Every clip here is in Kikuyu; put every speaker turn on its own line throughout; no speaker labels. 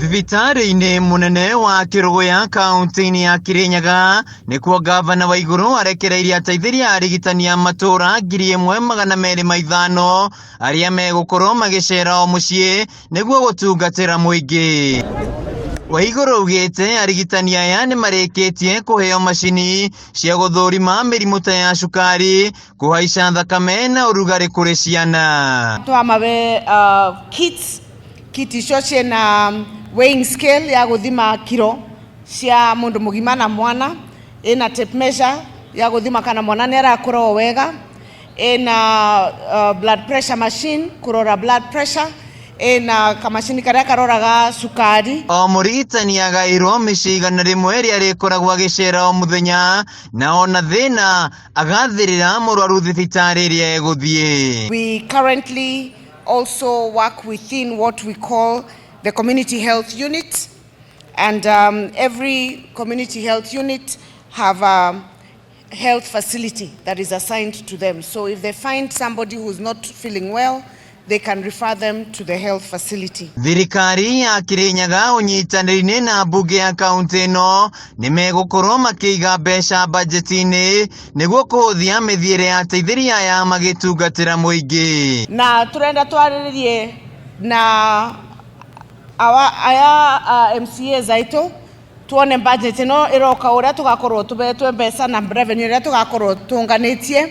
Thibitarĩ-inĩ mũnene wa Kĩrũgũya kaunti-inĩ ya Kirinyaga nĩkuo gavana Waiguru arekereirie ateithĩrĩria arigitani a matũra 1205 arĩa megũkorwo magĩcera o mũciĩ nĩguo gũtungatĩra mũingĩ. Waiguru augĩte arigitani aya nĩmarĩkĩtie kũheo macini cia gũthũrima mĩrimũ ta ya cukari, kũhaica thakame na ũrugarĩ kũrĩ ciana.
Twamabe kits kit icio ciĩna weighing scale ya gũthima kiro cia mũndũ mũgima na mwana, ĩna tape measure ya gũthima kana mwana nĩ arakũra o wega, ĩna blood pressure machine kũrora blood pressure, ĩna kamacini karĩa karoraga cukari.
O mũrigitani agaĩrwo mĩciĩ 100 ĩrĩa arĩkoragwo agĩcera o mũthenya na ona thĩna agathĩrĩra mũrwaru thibitarĩ ĩrĩa egũthiĩ.
We currently also work within what we call the community health unit, and every community health unit have a health facility that is assigned to them. So if they find somebody who's not feeling well, they can refer them to the health facility.
Thirikari ya Kirinyaga ũnyitanĩri-inĩ na mbunge ya kaunti ĩno nĩmegũkorwo makĩiga mbeca bajeti-inĩ nĩguo kũhũthia mĩthiĩre ya ateithĩrĩria aya magĩtungatĩra mũingĩ.
Na turenda twarĩrĩrie na awa aya MCAs aitũ tuone budget ĩno ĩroka ũrĩa tũgakorwo tũbetwe mbeca na revenue ĩrĩa tũgakorwo tũnganĩtie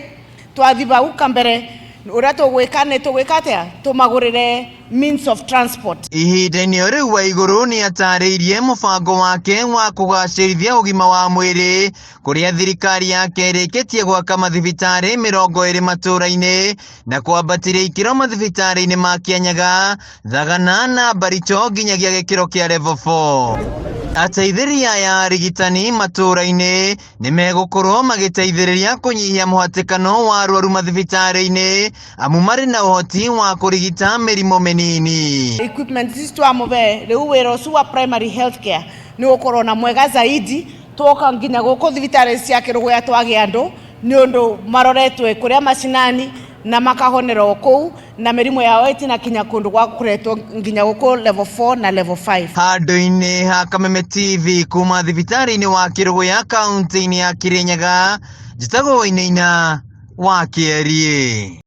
twathi bau kambere ũrĩa tũgwĩka nĩ tũgwĩka atĩa tũmagũrĩre means of transport.
Ihinda-inĩ o rĩu Waiguru nĩ atarĩirie mũbango wake wa kũgacĩrithia ũgima wa mwĩrĩ kũrĩa thirikari yake ĩrĩkĩtie gwaka mathibitarĩ 20 matũra-inĩ na kwambatĩria ikĩro mathibitarĩ-inĩ ma Kianyaga, Thagana na Baricho nginyagia gĩkĩro kĩa level 4. Ateithĩrĩria aya arigitani matũra-inĩ nĩ megũkorwo magĩteithĩrĩria kũnyihia mũhatĩkano wa arwaru mathibitarĩ-inĩ amu marĩ na ũhoti wa kũrigita mĩrimũ mĩnini.
Equipment ici twamũbe rĩu wĩra ũcio wa primary health care nĩ ũgũkorwo na mwega zaidi twoka nginya gũkũ thibitarĩ cia Kĩrũgũya twagĩa andũ nĩ ũndũ maroretwe kũrĩa macinani na makahonera o kũu na mĩrimũ yao ĩtinakinya kũndũ gwa kũretwo nginya gũkũ level 4 na level 5.
Handũ-inĩ ha Kameme TV kuma thibitarĩ-inĩ wa Kĩrũgũya kaunti-inĩ ya Kirinyaga, njĩtagwo Wainaina wa Kĩeriĩ.